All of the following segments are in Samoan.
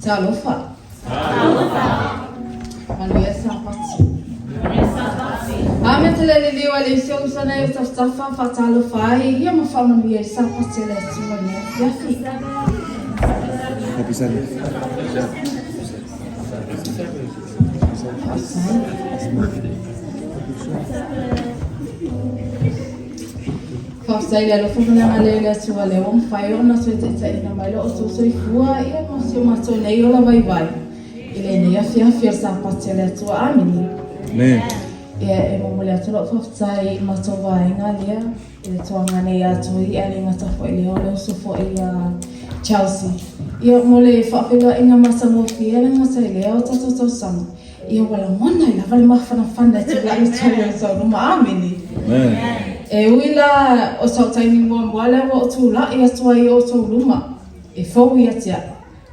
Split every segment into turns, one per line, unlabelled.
Talofa. Talofa. Manuia Sapati. Manuia Sapati. Ame te le liliu a le isi o usana e o tafatafa faatalofa ai ia ma faamanuia i Sapati a le Atua i le afiafi.
Happy Sabbath.
Faafetai i le alofa ma le agalelei o le Atua lea ua mafai ona toe taitaiina mai lo outou soifua ia ma si o matou nei ola vaivai i lenei afiafi o le Sapati a le Atua. Amene.
Amen.
Ia e momoli atu lau faafetai i matou vaega lea i le tuaga nei ia Tui ae le gata foi i lea o le uso foi ia Chelsea. Ia mo le faafeiloaiga matagofie le gata i lea o tatou tausaga. Ia ua lagona ai lava le mafanafana e tulai atu ai i outou luma. Amene.
Amen.
E ui la o sau taimi muamua lea ua ou tulai atu ai i outou luma, e fou ia te au,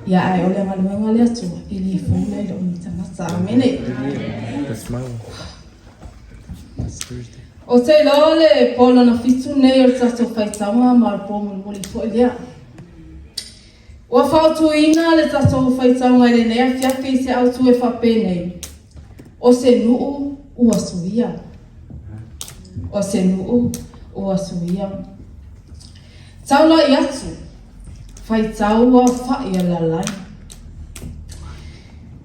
ia ae o le galuega a le Atua, e le fou lea i lou nei tagata. Amene.
That's my one. That's Thursday.
Ou te iloa o le po lona fitu nei o le tatou faitauga ma o le po mulimuli foi lea. Ua fautuaina le tatou faitauga i lenei afiafi i se autu e faapenei, O se nuu ua suia. O se nuu ua suia. Taulai atu, faitau aofa'i a le lalagi.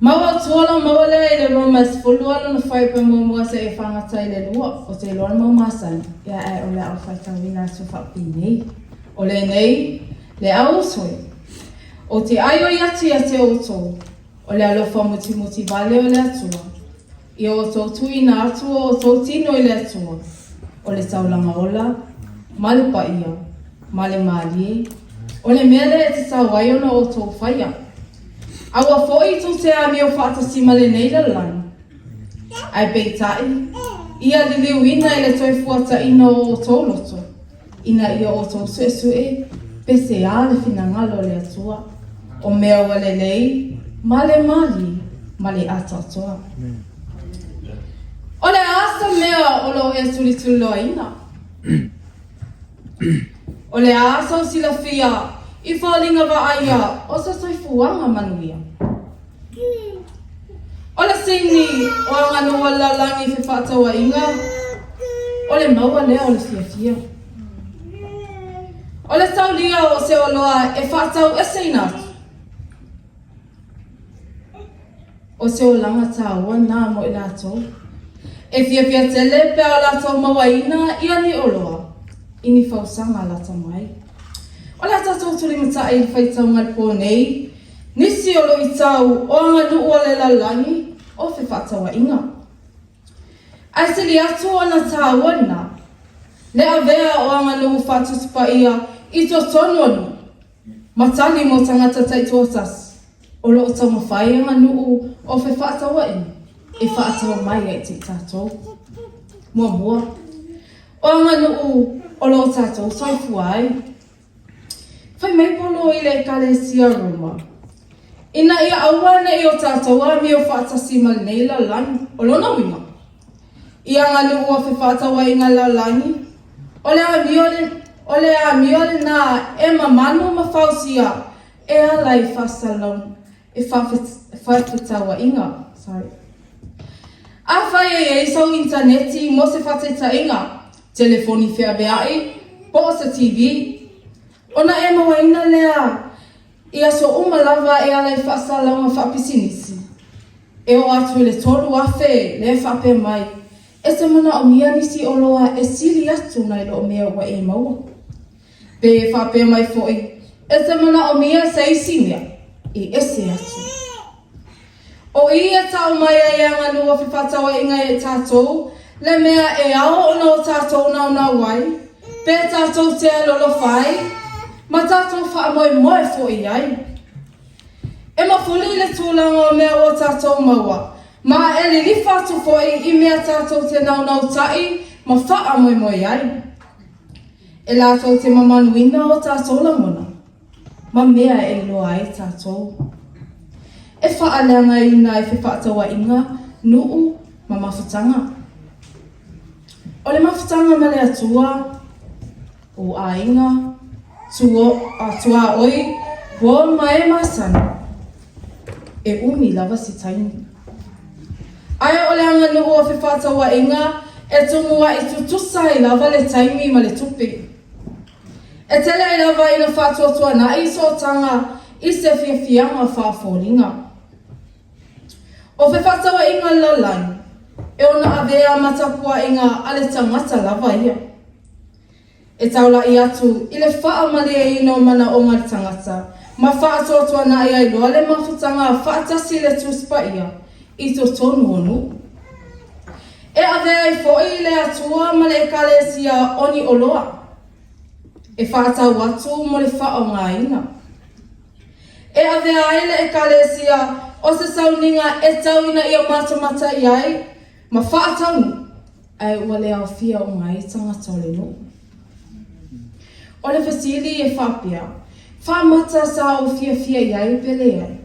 Mau atua lau maua lea i le Roma e 12 lona fuaiupu e muamua seia fagata i le lua, ou te iloa le mau masani, ia ae o le a ou faitauina atu faapenei. O lenei, le au usoi, Ou te aioi atu ia te outou, o le alofa mutimutī vale o le Atua, ia outou tuuina atu o outou tino i le Atua, o le taulaga ola, ma le paia, ma le mālie, o le mea lea e tatau ai ona outou faia. Aua foi tou te amio faatasi ma lenei lalolagi, ae peitai, ia liliuina i le toe fuataina o outou loto, ina ia outou suesue pe se a le finagalo o le Atua, o mea ua lelei ma le mālie ma le atoatoa. O le a se mea o lo o e tulituliloaina? O le a sou silafia i foliga vaaia o se soifuaga manuia? O le sini o aganuu a le lalolagi i fefaatauaiga, o le maua lea o le fiafia. O le taulia o se oloa e faataueseina atu, o se olaga taua na mo i latou. E fiafia tele pe a o latou mauaina ia ni oloa i ni fausaga lata mai. O le a tatou tulimataʻi i le faitauga i le po nei, Nisi o luitau o aganuu a le lalolagi o fefaatauaiga. Ae sili atu ona taua lena, le avea o aganuu faatutupaia i totonu o nuu, ma tali mo tagata taitoatasi o lo o taumafai aganuu o fefaatauaiga e faatau mai ai te tatou. Muamua, o aganuu o lo o tatou soifua ai. Fai mai Paulo i le Ekalesia Roma, Ina ia aua ne i o tatou amio faatasi ma lenei lalolagi, o lona uiga, i aganuu o fefaatauaiga lalolagi, o le amio, o le amio lena e mamanu ma fausia e ala i faasalalauga, e faafetauaiga, sorry. Afai e i ai sau initaneti mo se faataitaiga, telefoni feaveai, po o se TV, ona e mauaina lea i aso uma lava e ala i faasalalauga faapisinisi, e oo atu i le 3,000 lea e faapea mai, e te manaomia nisi oloa e sili atu nai lo mea ua e maua. Pe e faapea mai foi, e te manaomia se isi mea i ese atu. O i e tau mai ai e aganuu o fefaatauaiga ia i tatou, le mea e ao ona o tatou naunau ai, pe tatou te alolofa ai, ma tatou faamoemoe foi i ai. E mafuli le tulaga o mea ua tatou maua, ma e lilifa atu foi i mea tatou te naunautai ma faamoemoe ai. E latou te mamanuina o tatou lagona ma mea e iloa ai tatou. E faaleagaina e fefaatauaiga, nuu ma mafutaga. O le mafutaga ma le Atua, ou aiga, tuaoi, uo ma e masani. E umi lava se taimi. Ae o le aganuu o fefaatauaiga e tumua'i tutusa ai lava le taimi ma le tupe. E tele ai lava ina faatuatuana'i sootaga i se fiafiaga faafoliga. O fefaatauaiga lalolagi, e ono avea ma tapuaiga a le tagata lava ia. E taula'i atu i le faamalieina o manaoga a le tagata ma faatuatuana'i ai loa le mafutaga faatasi i le Tusi Paia i totonu o nuu. E avea ai foi le Atua ma le Ekalesia o ni oloa e faatau atu mo le faaaogaina. E avea ai le Ekalesia o se sauniga e tau ina ia matamata i ai ma faataunuu ae ua le aofia uma ai tagata o le nuu. O le fesili e faapea, Faamata sa ou fiafia i ai pe leai?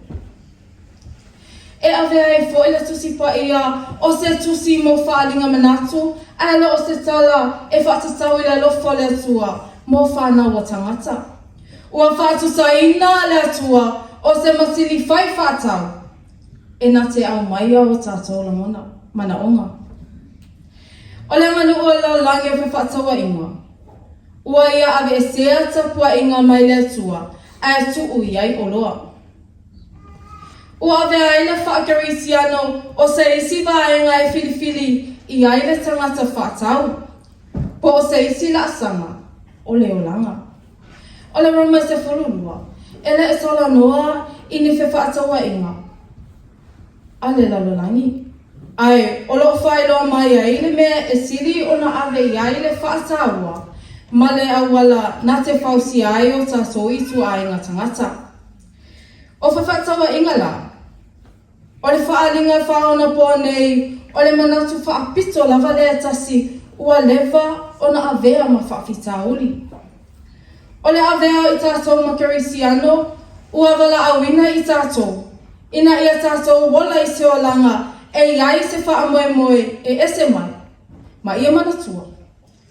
E avea ai foi le Tusi Paia o se tusi mo faaaliga manatu ae le o se tala e faatatau i le alofa o le Atua mo fanau a tagata. Ua faatusaina le Atua o se masini fai faatau e na te aumaia o tatou lagona, manaoga. O le aganuu o le lalolagi o fefaatauaiga, ua ia aveesea tapuaiga mai le Atua ae tuu i ai oloa. Ua avea ai le faa-Kerisiano o se isi vaega e filifili i ai le tagata faatau, po o se isi laasaga o le olaga. O le Roma 12, e le o talanoa i ni fefaatauaiga a le lalolagi, ae o lo o faailoa mai ai le mea e sili ona ave i ai le faataua ma le auala na te fausia ai o tatou ituaiga tagata. O fefaatauaiga la, o le faaaliga e faaonapoa nei o le manatu faapito lava lea e tasi ua leva ona avea ma faafitauli. O le avea o i tatou ma Kerisiano ua valaauina i tatou, ina ia tatou ola i se olaga e i ai se faamoemoe e ese mai, ma ia manatua,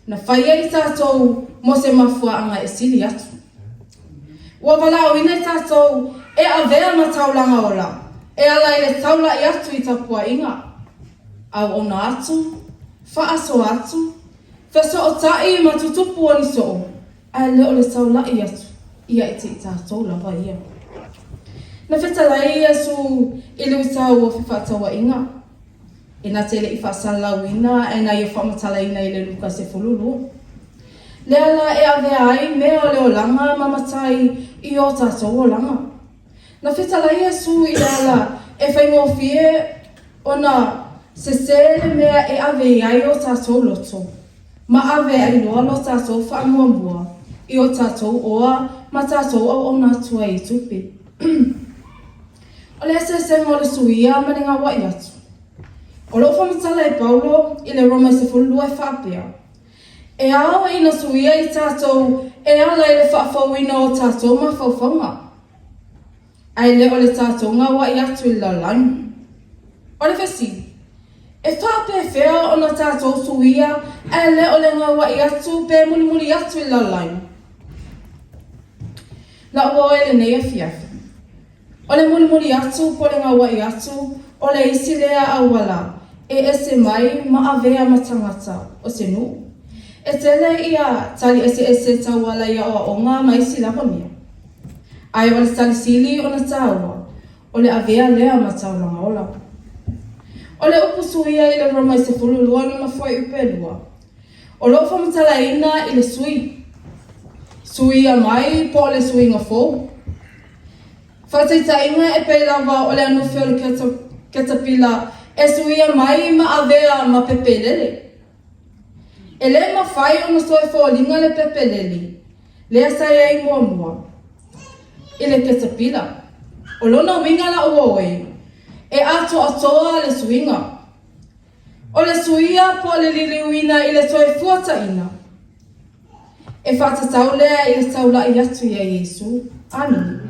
Na faia i tatou mo se mafuaaga e sili atu. Ua valaauina i tatou e avea ma taulaga ola e ala i le taula'i atu i tapuaiga, auauna atu, faasoa atu, fesoota'i ma tutupu o ni soo, ae le o le taula'i atu ia i te i tatou lava ia. Na fetalai Iesu i le uitau o fefaatauaiga. E na te le i faasalalauina ae na ia faamatalaina i le Luka 12. Le ala e avea ai mea o le olaga ma matai i o tatou olaga. Na fetalai Iesu i le ala e faigofie ona sese le mea e ave i ai o tatou loto, ma ave ai loa lo tatou faamuamua i o tatou oa ma tatou auauna atu ai i tupe. O le eseesega o le suia ma le gauaʻi atu. O loo faamatala e Paulo i le Roma 12 e faapea, E ao ina suia i tatou e ala i le faafouina o tatou mafaufauga, ae le o le tatou gauaʻi atu i le lalolagi. O le fesili, E faapefea ona tatou suia ae le o le gauaʻi atu pe mulimuli atu i le lalolagi? La'u oe lenei afiafi. O le mulimuli atu po o le gauaʻi atu, o le isi lea auala e ese mai ma avea ma tagata o se nuu. E tele ia tali eseese tauala i aoaoga ma isi lava mea. Ae o le tali sili ona taua, o le avea lea ma taulaga ola. O le upu suia i le Roma 12 lona fuaiupu e lua, O lo o faamatalaina i le sui suia mai po o le suiga fou. Faataitaiga e pei lava o le anufe o le ketapila e suia mai ma avea ma pepelele. E le mafai ona toe foliga le pepelele lea sa i ai muamua i le ketapila. O lona uiga la ua oi, e atoatoa le suiga. O le suia po o le liliuina i le toe fuataina, e faatatau lea i le taula'i atu iā Iesu. Amene.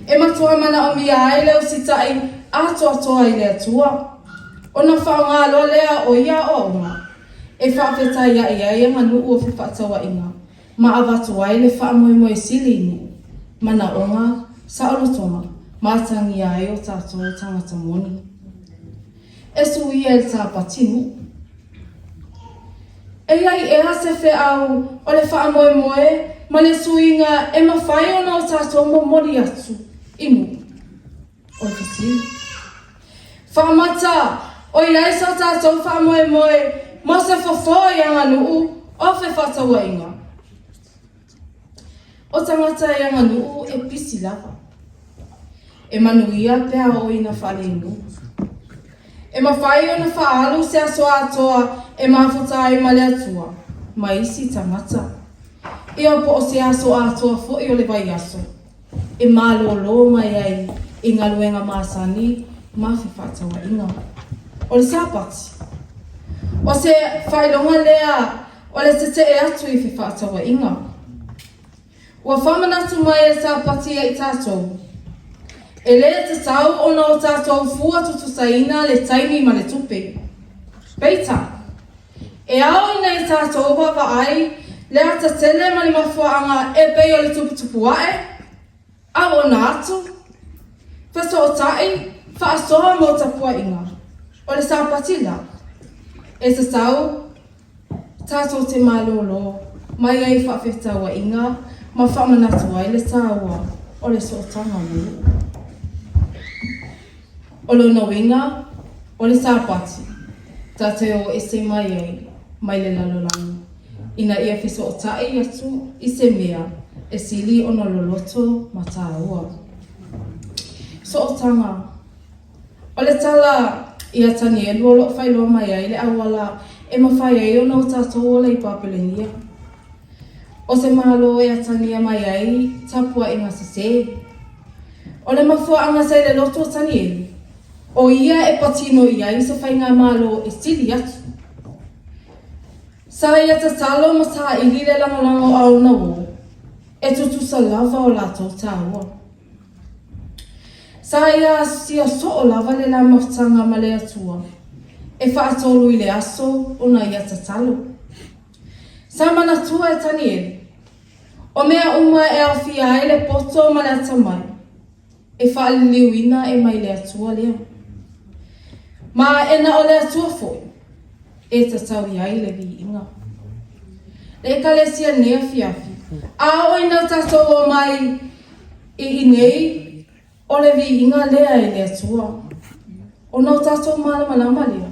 E matua manaomia ai le usita'i atoatoa i le Atua, ona faaaoga loa lea o ia aoaoga e faafetaia'i ai aganuu o fefaatauaiga ma avatu ai le faamoemoe sili i nuu, manaoga, saolotoga. Matagia ai o tatou tagata moni. E suia e le Sapati nuu. E i ai ea se feau o le faamoemoe ma le suiga e mafai ona o tatou momoli atu i nuu? O le fesili. Faamata, o i ai so tatou faamoemoe mo se fofo i aganuu o fefaatauaiga? O tagata e aganuu e pisi lava. E manuia pe a oo ina faalenu. E mafai ona faaalu se aso atoa e mafuta ai ma le Atua ma isi tagata. Ia po o se aso atoa foi o le vaiaso e malōlō mai ai i galuega masani ma fefaatauaiga. O le Sapati, o se faailoga lea o le tetee atu i fefaatauaiga. Ua faamanatu mai e le Sapati ia i tatou, e le tatau ona o tatou fua tutusaina le taimi ma le tupe. Peitai, e ao ina i tatou vaavaai le ata tele ma le mafuaaga e pei o le tuputupu ae, auauna atu, fesootai, faasoa mo tapuaiga. O le Sapati la, e tatau tatou te malōlō mai ai faafetauaiga ma faamanatu ai le tāua o le sootaga ma nuu. O lona uiga, o le Sapati, tatou o ese mai ai mai le lalolagi ina ia fesootai atu i se mea e sili ona loloto ma tāua. Sootaga. O le tala ia Tanielu o lo o faailoa mai ai le auala e mafai ai ona o tatou ola i Papelenia. O se Malo e atagia mai ai tapuaiga sesē. O le mafuaaga sa i le loto o Tanielu, o ia e patino i ai se faigamalo e sili atu. Sa ia tatalo ma saili le lagolago a ona uo, e tutusa lava o latou taua. Sa ia asia soo lava le la mafutaga ma le Atua, e faatolu i le aso ona ia tatalo. Sa manatua e Tanielu, o mea uma e aofia ai le poto ma le atamai, e faaliliuina e mai le Atua lea. Ma e na o le Atua foi e tatau i ai le viiga. Le Ekalesia i lenei afiafi, a oo ina tatou omai i inei, O le viiga lea i le Atua, ona o tatou malamalama lea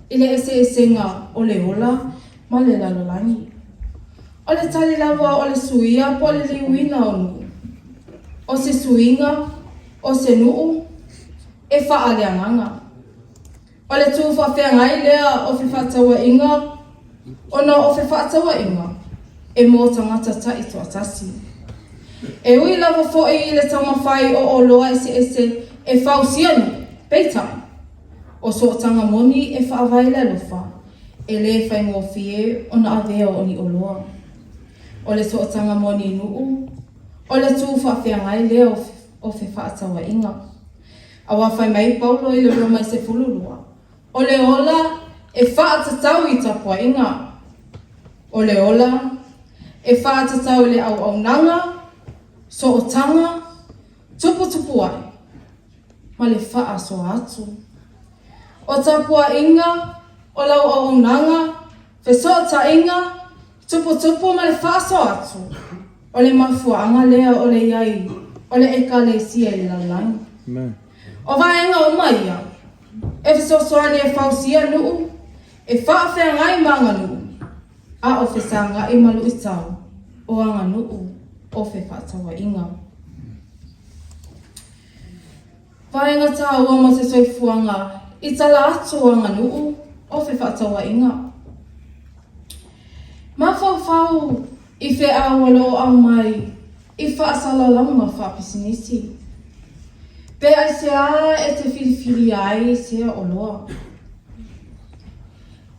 i le eseesega o le ola ma le lalolagi. O le tali lava o le suia po o le liuina o nuu. O se suiga, o se nuu, e faaleagaga. O le tu faafeagai lea o fefaatauaiga ona o fefaatauaiga e mo tagata taitoatasi. E ui lava foi i le taumafai o oloa eseese e fausia nuu, peitai, o sootaga moni e faavae i le alofa, e le faigofie ona avea o ni oloa. O le sootaga moni i nuu, o le tu faafeagai lea o fefaatauaiga. Aua fai mai Paulo i le Roma i 12, O le ola e faatatau i tapuaiga. O le ola e faatatau i le auaunaga, sootaga, tuputupu ae, ma le faasoa atu. O tapuaiga, o lau auaunaga, fesootaiga, tuputupu ma le faasoa atu, o le mafuaaga lea o le i ai o le Ekalesia i le lalolagi. O vaega uma ia, e fesoasoani e fausia nuu, e faafeagai ma aganuu, a o fesagai ma luitau o aganuu o fefaatauaiga. Vaega tāua mo te soifuaga i tala atu o aganuu o fefaatauaiga. Mafaufau i feau o lo o aumai i faasalalauga faapisinisi. Pe aisea e te filifilia ai sea oloa?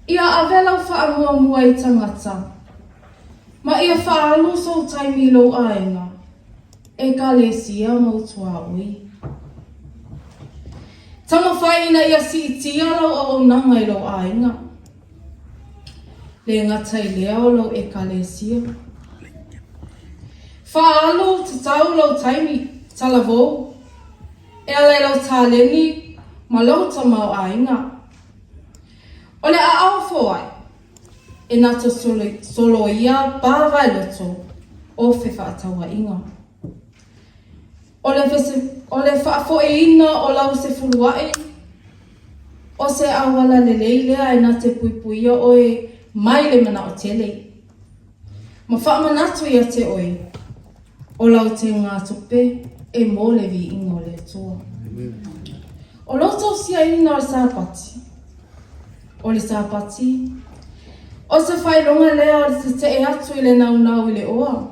Ia ave lau faamuamua i tagata, ma ia faaalu sou taimi i lou aiga, Ekalesia ma ou tuaoi. Taumafai ina ia siitia lau auaunaga i lou aiga. Le gata i lea o lou Ekalesia. Faaalu tatau lou taimi, talavou. e ala i lau taleni ma lou tamaoaiga. O le aao foai e na te soloia pa vaeloto o fefaatauaiga. O le faafoiina o lau sefuluai, o se auala lelei lea e na te puipuia oe mai le manao tele. Ma faamanatu ia te oe, o lau teugatupe e mo le viiga o le Atua. O lou tausiaina o le Sapati. O le Sapati, o se faailoga lea o le tetee atu i le naunau i le oa.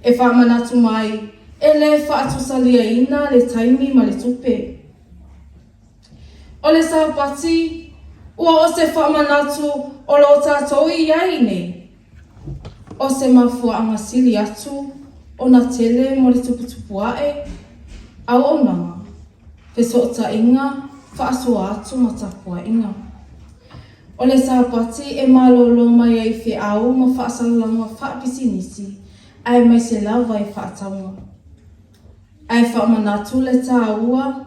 E faamanatu mai e le faatusaliaina le taimi ma le tupe. O le Sapati, ua o se faamanatu o lo tatou i ai nei. O se mafuaaga sili atu ona tele mo le tuputupu ae, auaunaga, fesootaiga, faasoa atu ma tapuaiga. O le Sapati e malolo mai ai feau ma faasalalauga faapisinisi aemaise lava i faatauga. Ae faamanatu le taua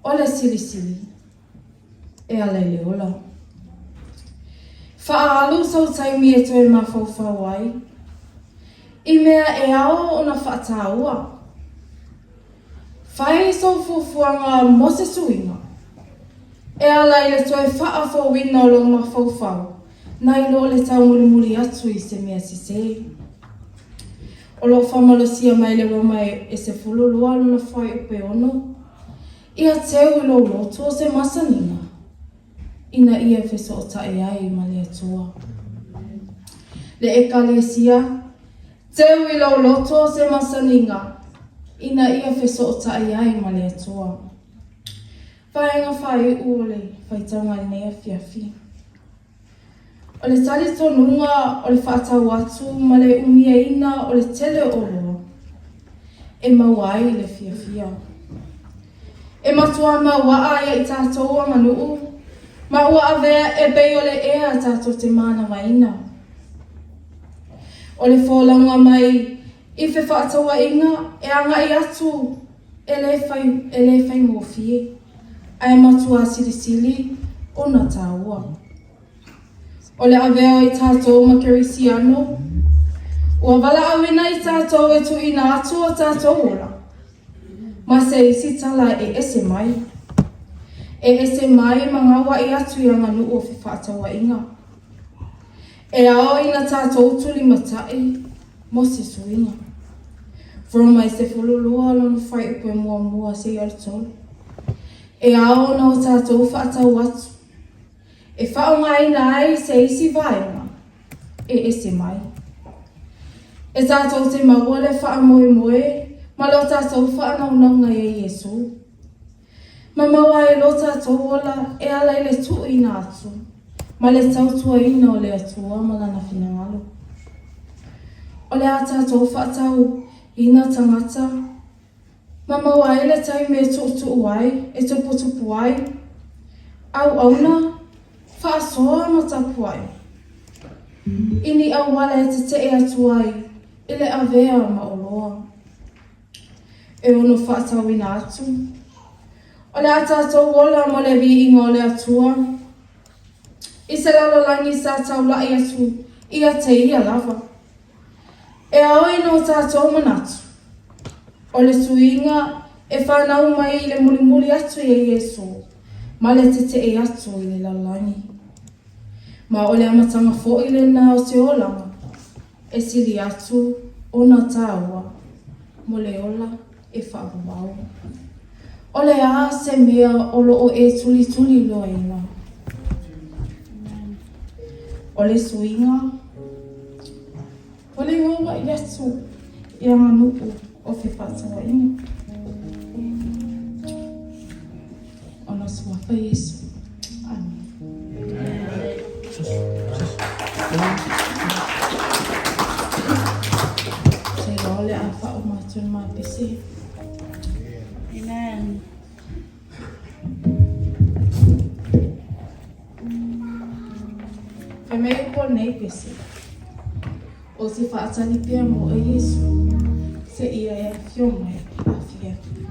o le silisili e ala i le ola. Faaalu sou taimi e toe mafaufau ai i mea e ao ona faataua. Fai sou fuafuaga mo se suiga e ala i le toe faafouina o lou mafaufau nai lo le taumulimuli atu i se mea sesē. O loo faamalosia mai le Roma e 12 lona fuaiupu e 6, ia teu i lou loto o se masaniga ina ia fesootai ai ma le Atua. Le Ekalesia, teu i lou loto o se masaniga ina ia fesootai ai ma le Atua. Vaega faaiu o le faitauga i lenei afiafi. O le talitonuga o le faatau atu ma le umiaina o le tele o oloa e maua ai le fiafia. E matua mauaa ia i tatou aganuu ma ua avea e pei o le ea tatou te manavaina. O le folauga mai i fefaatauaiga e agai atu e le faigofie, ae matua silisili ona taua. O le avea o i tatou ma Kerisiano, ua valaauina i tatou e tuuina atu o tatou ola, ma se isi tala e ese mai. E ese mai ma gauai atu i aganuu o fefaatauaiga. E ao ina tatou tulimatai mo se suiga. Roma e 12 lona fuaiupu e 1 seia o le 3. E ao ona o tatou faatau atu e faaaogaina ai se isi vaega e ese mai. E tatou te maua le faamoemoe ma lo tatou faanaunauga ia Iesu. Ma maua ai lo tatou ola e ala i le tuuina atu ma le tautuaina o le Atua ma lana finagalo. O le a tatou faatauina tagata ma maua ai le taimi e tuutuu ai, e tuputupu ai, auauna, faasoa ma tapuai. I ni auala e tetee atu ai i le avea ma oloa. E ono faatauina atu. O le a tatou ola mo le viiga o le Atua. I se lalolagi sa taulai atu ia te ia lava. E ao ina o tatou manatu. O le suiga e whanau mai i le mulimuli atu ia Iesu, ma le tetee atu i le lalolagi. Ma o le amataga foi lena o se olaga, e sili atu ona taua mo le ola e faavavau. O le a se mea o loo e tulituli loaina. O le suiga, o le gauai atu i aganuu o fefaatauaiga. Ona suafa Iesu. Amene. Se iloa o le a faauma atu le ma pese.
Amen.
Fai mai upu o lenei pese. O te faatali pea mo oe Iesu, seia e afio mai afiafi.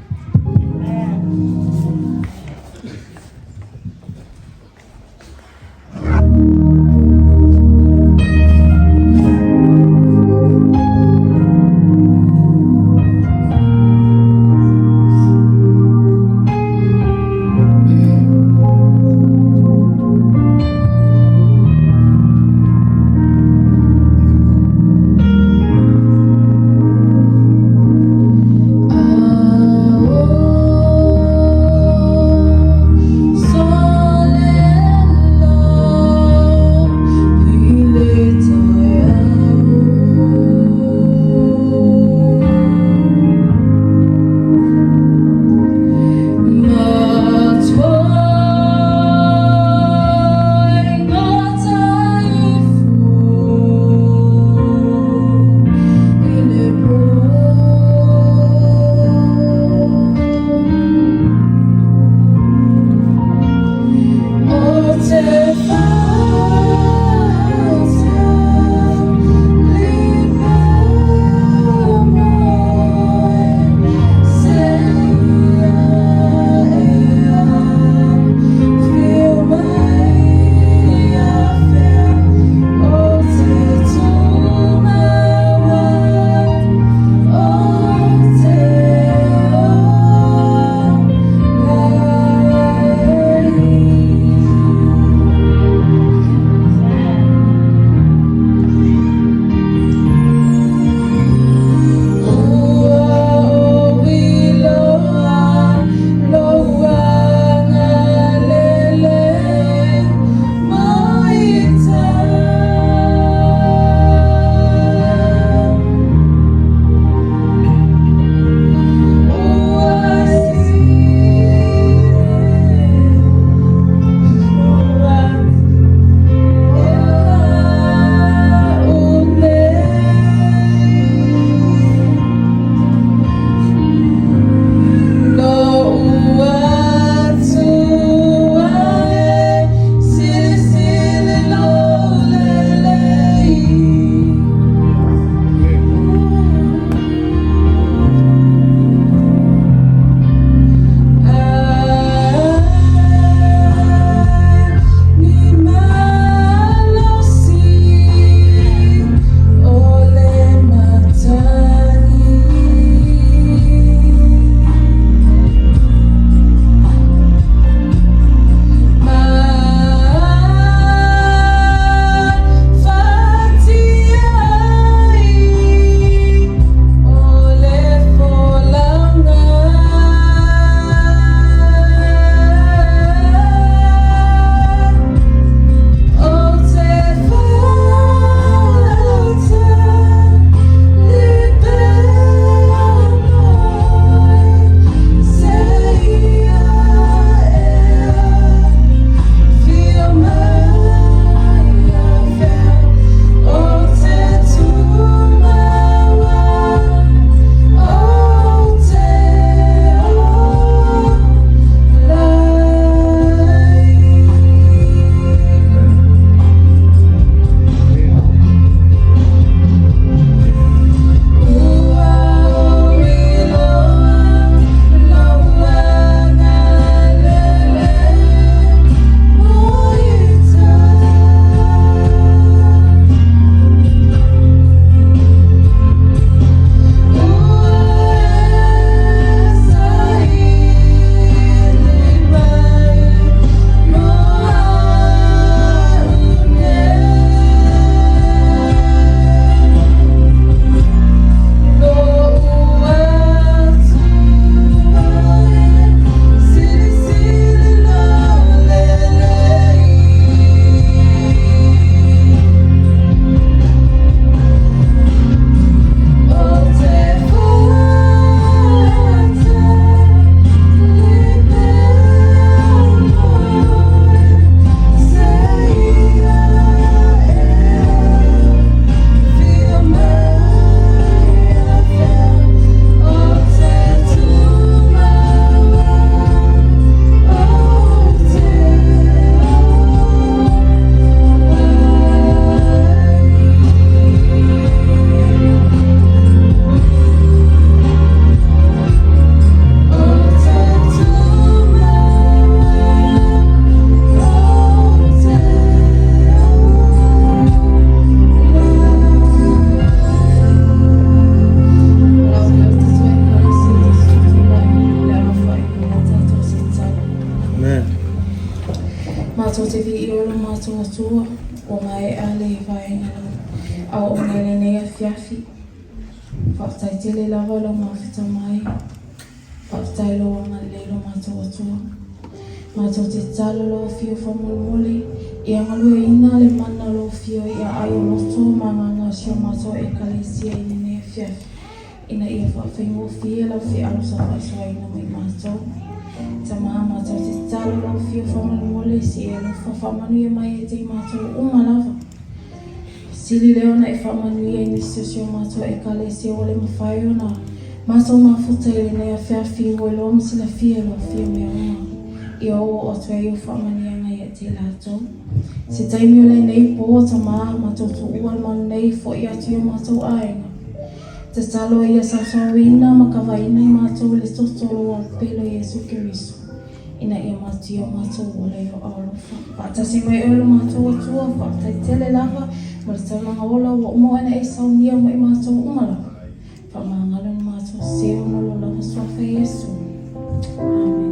lo matou Atua, ua maea le vaega lau aoaoga i lenei afiafi. Faafetai tele lava lou mafuta mai. Faafetai i lou agalelei i lo matou Atua. Matou te tatalo lou afio faamolemole ia galueaiina le mana o lou afio i aai o loto ma agaga o si o matou Ekalesia i lenei afiafi ina ia faafaigofie lau feau sa faasoaina mai matou. Tama, matou te tatalo lou afio faamolemole se i alofa faamanuia mai ia te i matou uma lava. Sili lea ona e faamanuia i nisi o si o matou Ekalesia ua le mafai ona matou mafuta i lenei afiafi ua iloa ma silafia e lou afio mea uma ia oooo atu ai ou faamanuiaga ia te i latou. Se taimi o lenei po, Tama, matou tuua le malu nei fo'i atu i o matou aiga. Tatalo ia saosaoina ma kavaina i matou i le toto o lou Alopelo Iesu Keriso. Ina ia matua matou ola i o alofa. Faatasi mai oe lo matou Atua, faafetai tele lava mo le taulaga ola ua uma ona e saunia mo i matou uma lava. Faamagalo ni matou sese ona o lou lava suafa Iesu. Amene.